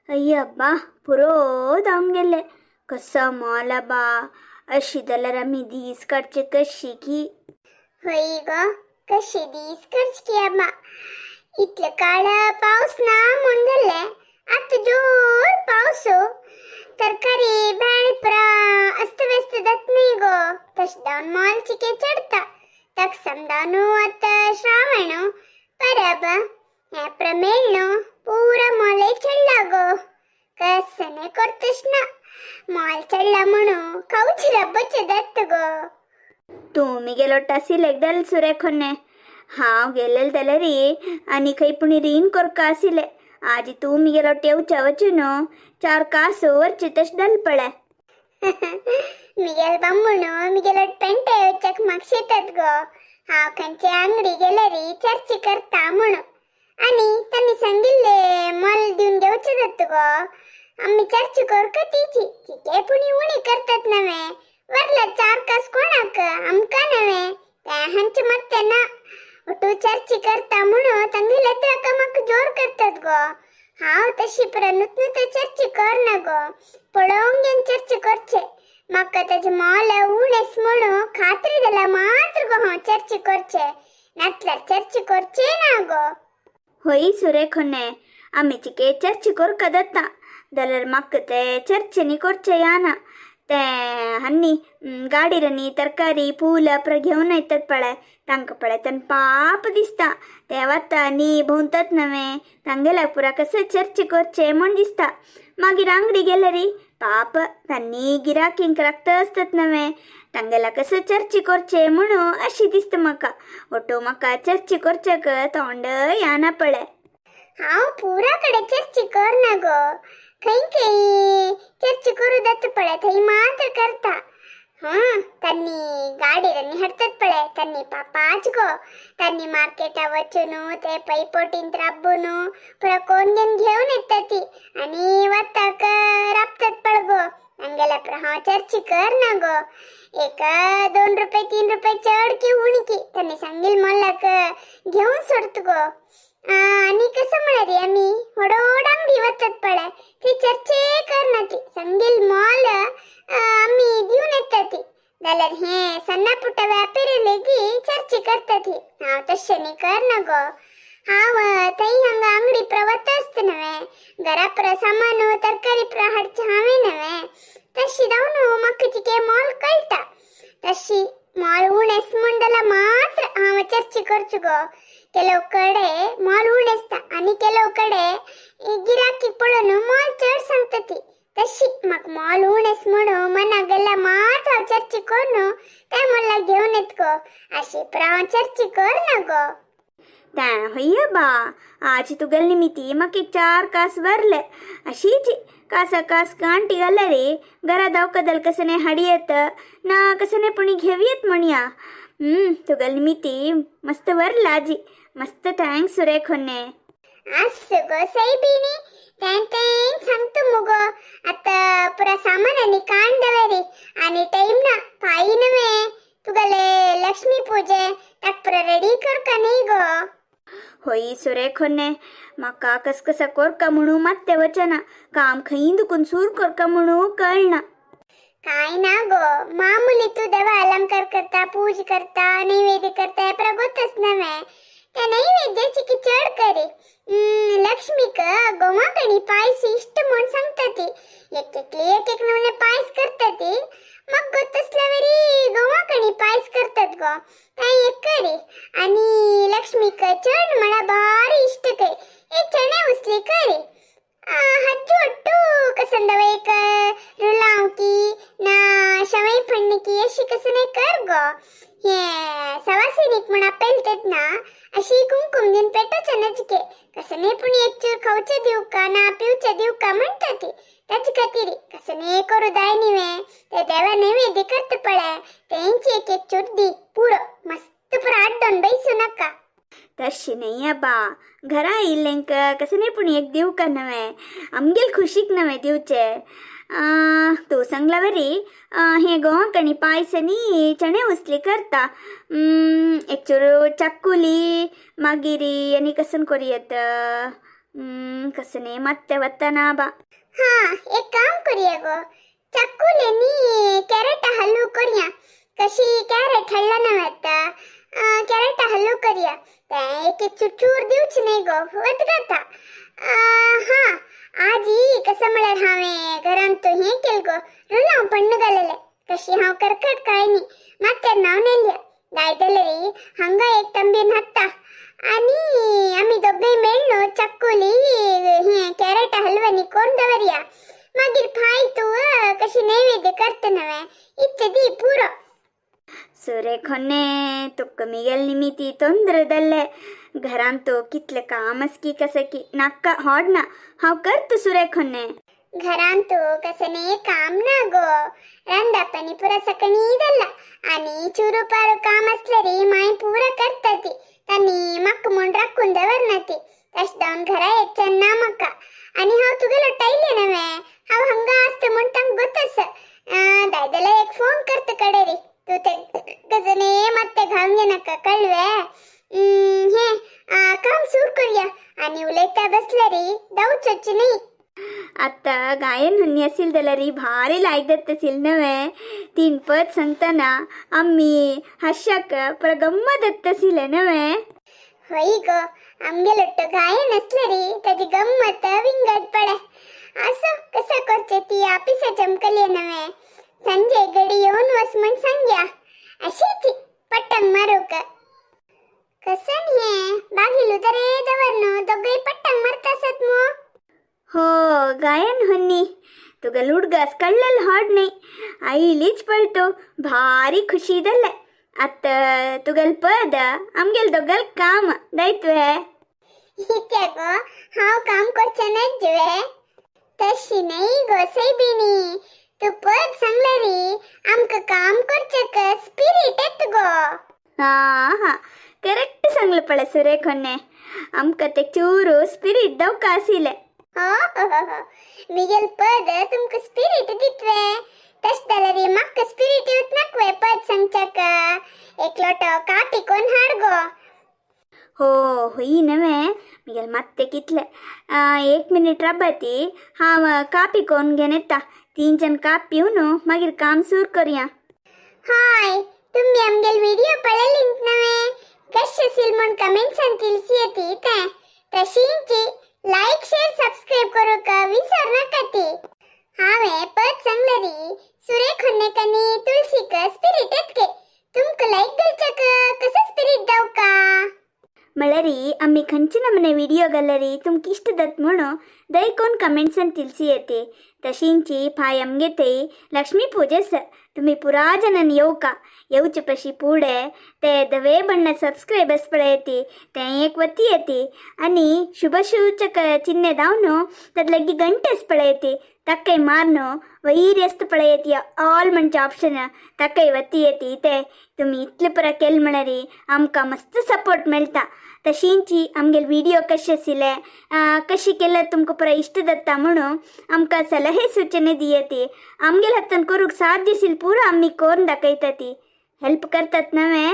अय्या पुरो जावन गेले. कसो मोल बा, अशी जाल्यार आमी दीस काडचे कशी की? हय गो, कशी दीस काडचे की आबा. इतले काळ पावस ना म्हूण जाल्ले, आतां जोर पावस. तरकारी भेंड पुरा अस्तव्यस्त जात न्ही गो. तशें जावन मोल चिके चडता. ताका समजावन आतां श्रावण परब हें प्रमेळ पुरा मोलय चडला गो. कसने करतश ना, मोल चडला म्हणून खावची रब्बचे जात गो. तूं मिगेलो आशिल्ले दल सुरेखोने. हांव गेलेल जाल्यार आनी खंय पूण रीण करका आशिल्ले. आजी तूं मिगेलो येवच्या वचून चार कास वरचे तशें दल पळय. मिगेल बामूण मिगेलो पेंट येवच्याक मागशेतात गो. हांव खंयचे आंगडी गेल्यार चर्चे करता म्हणून, आनी तांणी सांगिल्ले मोल दिवन घेवचे जात गो. आमी चर्च करका तिची तिके पुणी उणी करतात नव्हे. वरला चार कास कोणाक, आमकां नव्हे. ते हांचे मत्ते ना. ಒಟ್ಟು ಚರ್ಚೆ करता म्हणून तांगेले म्हाका जोर करतात गो. हांव तशी पुरा नुत चर्चे करना गो. पळोवंक घेवन चर्चे करचे. म्हाका ताजे मोल उणेस म्हणून खात्री जाल्यार मात्र गो हांव चर्चे करचे, नातल्यार चर्चे करचे ना गो. होय सुरेखोने, आमी चिके चर्चे करका जाता जाल्यार म्हाका ते चर्चेनी करचे याना. ते हन्नी गाडीरनी तरकारी फूल पुरा घेवन येतात पळय, तांकां पळयतना पाप दिसता. ते वता आनी भोंवतात नव्हे, तांगेल्या पुरा कसं चर्चे करचे म्हूण दिसता. मागीर आंगडी गेल्यार पाप तांणी गिराकींक राखता आसतात नव्हे, तांगेल्या कसं चर्चे करचे म्हणून अशी दिसता म्हाका. ओटो म्हाका चर्चे करच्याक तोंड याना पळय. हांव पुरा कडेन चर्चे करना गो. खंय खंय चर्चे करू जाता पळय थंय मात्र करता. हां, तांणी गाडीरांनी हाडतात पळय तांणी पापाच गो. तांणी मार्केटा वचून ते पै पोटींत राबून पुरा कोण घेवन घेवन येता ती आनी वताक राबतात पळ गो. तांगेल्या पुरा हांव चर्चे करना गो. एक 2 रुपये 3 रुपये चड की उणी की तांणी सांगील मोलाक घेवन सोडत गो. आनी कसं म्हळ्यार आमी व्हड आंगडी वतात पळय ती चर्चे करना ती सांगील मोल आमी दिवन येता ती. जाल्यार हे सन्ना पुट्टा व्यापारी लेगी चर्चे करता ती. हांव तशें न्ही करना गो. हांव थंय हांगा आंगडी पुरा वता आसता नव्हे, घरा पुरा सामान तरकारी पुरा हाडचें हांवें नव्हे. तशी जावन म्हाका चिके मोल कळटा. तशी मोल उणेस म्हूण जाल्यार मात्र हांव चर्चे करचो गो. ಕೆಲವು ಕಡೆ ಮಾಲ್ ಉಣೆಸ್ತ आनी ಕೆಲವು ಕಡೆ गिराकी पळोवन मोल चड सांगता ती. तशी म्हाका मोल उणेस म्हणून मनाक गेल्यार मात हांव चर्चे करून त्या मोलाक घेवन येत गो. अशी पुरा हांव चर्चे करना गो. तें हय बा, आज तुगेले निमिती म्हाका एक चार कास वरले. अशीच कासा कास गांठी घाल्यार घरा धांवकदल कसने हाडयेत ना कसने पुणी घेवयेत म्हणया. तुगेले निमिती मस्त वरला आजी. मस्त thanks सुरेखोने. आस्सु गो सैबिणी, तें तें सांगता मुगो. आतां पुरा सामान आनी काण दवरी आनी टायम ना पांय नव्हे. तुगेले लक्ष्मी पूजे ताका पुरा रेडी करका न्ही गो. होय सुरेखोने, म्हाका कसकसा कोरका म्हणून मात्तें वचना. काम खंय दुखून सूर करका म्हणून कळना. काय ना गो, मामुली तू देवा अलंकार करता, पूज करता, नैवेद्य करता पुरा गोतच नव्हे. त्या नैवेद्याची की चड करी. लक्ष्मीक गोमाकणी पायस इश्ट म्हूण सांगता ती. एक एकली एक एक नवने पायस करता ती. मग गोतसल्यावरी गोमाकणी पायस करतात गो. काय एक करी. आनी लक्ष्मीक चण म्हणा भारी इश्ट खंय. एक चणे उसली करी. हज्जू ಒಟ್ಟು कसंदव एक रुलाव की ना शवई फण्णी की अशी कसं कर गो. हे सवासिनीक म्हण पेलतात ना अशी कुंकुम दिवन पेटोवचें नजके. कसं पूण एक चूर खावचें दिवका ना पिवचें दिवका म्हणटा ती. ताचे खातीर कसं करू जाय न्ही. ते देवा नैवेद्य करता पळय तेंची एक एक चूर दी पुरो. मस्त पुरो आड्डोन बैसू नाका. तशें न्ही आबा, घरा येयल्ल्यांक कसं पूण एक दिवका नव्हे, आमगेल खुशीक नव्हे दिवचे. तूं सांगला बरी, हे गोवाकणी पायस आनी चणे उसली करता. एक चूर चाकुली मागीर आनी कसन करूं येत. कसने मात्ते वतना बा. हा, एक काम करूया गो, चक्कुले नी कॅरेट हलवू करूया. कशी कॅरेट हल्ला ना वता, कॅरेट हलवू करूया. ते एक एक चुरचूर दिवच नाही गो, वतगता. हा, आजी कसं म्हळ्यार हांवें घरांत तो हें केल गो, रुलांव पण्ण घालेलें. कशी हांव करकट काय न्ही, मात्यार नांव नेल्या दायतले. हांगा एक तंबीन हाडटा आणि आमी दोगांय मेळ्ळो चक्कुली हें कॅरेट हलवनी कोण दवरया. मागीर फाय तूं कशी नैवेद्य करता नवे इतले दी पुरो. सुरेखोने तुका मिगेल निमिती ತೊಂದ್ರೆ दल्ले. घरांत कितले काम असकी कसं की नाका हाड ना, हांव करत सुरेखोने. घरांत कसने काम ना गो, रांदापणी पुरा सकणी दल्ला आणि चुरूपारू काम असले री माय पुरा करता ती. तांणी म्हाका म्हूण राखून दवरना ती. तशें जावन घरा येतच्यान ना म्हाका. आनी हांव तुगेलो टायलें नवे, हांव हांगा आसता म्हूण तांकां गोत आसा. दायजाल्यार एक फोन करता कडेरी. तूं ते गजने मात्ते घालून घेनाका, कळवे? हें काम सुरू करूया आनी उलयता बसल्यार जावचोच न्ही. आता गायन हन्नी असेल जाल्यार भारी लायक जाता असेल नवे. तीन पद सांगतना आम्ही हास्याक पुरा गम्मत येता आशिल्लें नवे. हय गो, आमगेलो तो गायन असले री ताजी गम्मत विंगड पळे. असो कसं करचें, ती ऑफिसाच्या चमकली नवे. संजय घडी येवन वच म्हण सांग्या, अशीच पट्टंग मारूक. कसं हें बागील उदरे दवर दोगय पट्टंग मारता आसत मू. हो गायन हन्नी, तुका लुडगास कळ्ळेल हाड न्ही. आयलीच पळतो भारी खुशी जाल्लें. आतां तुगेल पद, आमगेल दोगाल काम दायत्वे. इत्या गो, हांव काम करचें नाच? तशी न्ही गो सैबिणी, तूं पद सांगलें री आमकां काम करचें स्पिरीट येता गो. हां हां, करेक्ट सांगलें पळय सुरेखोने. आमकां ते चूरू स्पिरीट दवका आशिल्लें. हो हो हो, मिगेल पद तुमकां स्पिरीट दितवे. तशें जाल्यार म्हाका स्पिरीट येवत नाकवे पद सांगच्याक. एक लोटो कापी कोन हाड गो. हो होई नवे, मिगेल मात्ते कितले. एक मिनिट राबाती, हांव कापी कोन घेवन येता. तीनच्यान काप पिवन मागीर काम सुरू करया. हाय, तुम्ही आमगेल व्हिडिओ पळयलीत नवे, कशें आसील म्हूण कमेंट्सान तिलसी येती तें. तशींची लायक शेअर सबस्क्राईब करूक विसर नाका ती. हांवें पद सांगलें री सुरेख आनी तुळशीक स्पिरीट येतके. तुमकां लायक घालच्याक कसो स्पिरीट जावका? म्हळ्यार आमी खंयचे नमने व्हिडिओ घाल्यारी तुमकां इश्ट जाता म्हणून दयकोन कमेंट्सान तिलसी येते. तशींची फाय आमगे थंय लक्ष्मी पूजा आसा, तुमी पुरा जणांनी येवका. येवचे पशी पुढे ते धवे बण्ण सबस्क्रायबर्स पळय ते एक वती येते आणि शुभसूचक चिन्ह धावन तद लगी गंटेस पळयते, ताकय मारन वैर आसता पळयती ऑल म्हणचे ऑप्शन, ताकय वती येते. ते तुमी इतले पुरा केले म्हळ्यार आमकां मस्त सपोर्ट मेळटा. तशींची आमगेले व्हिडिओ कशे आशिल्ले, कशी केल्यार तुमकां पुरा इश्ट जाता म्हणून आमकां सलहे सूचने दियती. आमगेले हातान करूंक साध्य आशिल्लें पुरा आमी करून दाखयता ती. हेल्प करतात नवे?